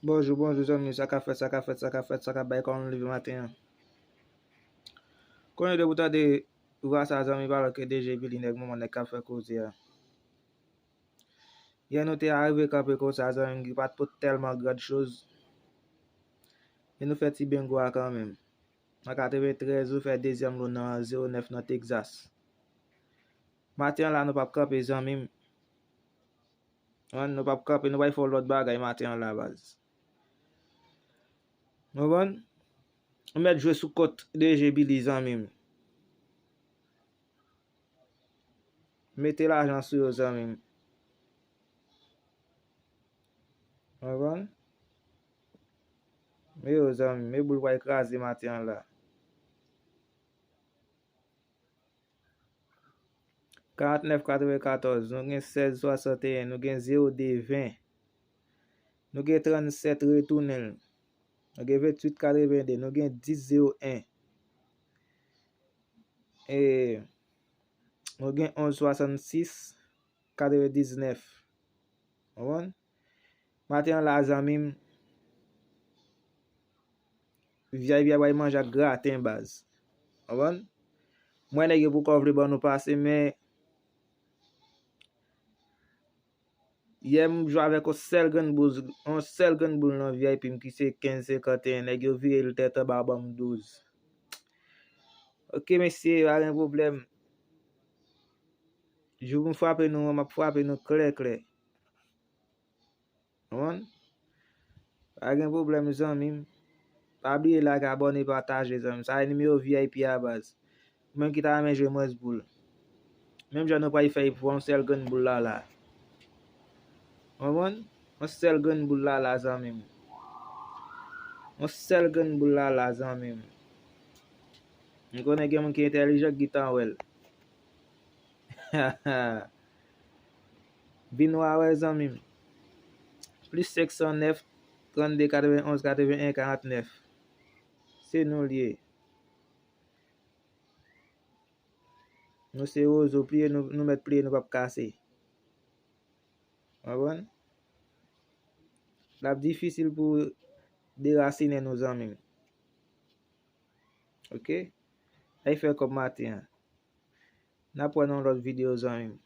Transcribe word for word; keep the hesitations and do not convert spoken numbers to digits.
Bonjou, bonjou zanmi, sa k ap fèt, sa k ap fèt, sa k ap fèt, sa k ap bay kò nou leve maten an. Konnen depi w tande vwa sa zanmi, pa lòt ke D J Billy nèg Mòmòn nèg k ap fè koze a. Yè nou te arive kanpe konsa zanmi, ki pa t pot tèlman grand chose. Men nou fè ti bengo a kanmenm. Nan katreventrèz, nou fè dezyèm lo nan zewo nèf nan Texas. Maten an la, nou p ap kanpe zanmi m. An, nou p ap kanpe, nou pral fè yon lòt bagay maten an la, baz. Ou konprann? Ou mèt jwe sou kont D J Billy, zanmi m. Mete lajan sou yo, zanmi m. Ou konprann? Men yo, zanmi m, men boul pral kraze maten an la. Karantnèf katrevenkatòz, nou gen sèz swasanteyen, nou gen zewo de ven, nou gen trannsèt retounen l, nou gen venntuit katrevende, nou gen dis zewo en, e nou gen onz swasannsis katrevendiznèf. Konprann? Maten an la, zanmi m, V I P a pral manje ak graten, baz. Konprann? Mwen, nèg yo poko vle ban nou pase, men yè m jwe avèk yon sèl grenn boul, yon sèl grenn boul nan V I P m ki se kenz senkanteyen. Nèg yo vire l tèt anba ban m douz. Ok, mesye, pa gen pwoblèm. Jou pou m frape nou an, m ap frape nou klè, klè. Konprann? Pa gen pwoblèm, zanmi m. Pa bliye like, abòne, pataje, zanmi m. Sa e nimewo V I P a, baz. Ou menm ki ta renmen jwe mwens boul. Menm jan nou pral fè pou yon sèl grenn boul la la. Konprann? Yon sèl grenn boul la la, zanmi m. Yon sèl grenn boul la la, zanmi m. M konnen gen moun ki entèlijan ki gentan wè l. Vin w a wè, zanmi m. Plis senk san nèf, trannde, katrevenonz, katreven en, karantnèf. Se nou l ye. Nou se wozo, pliye nou, nou mèt pliye, nou p ap kase. Konprann? L ap difisil pou derasinen nou, zanmi m. Ok? Ay fè kòb maten an. N ap wè nan yon lòt videyo, zanmi m.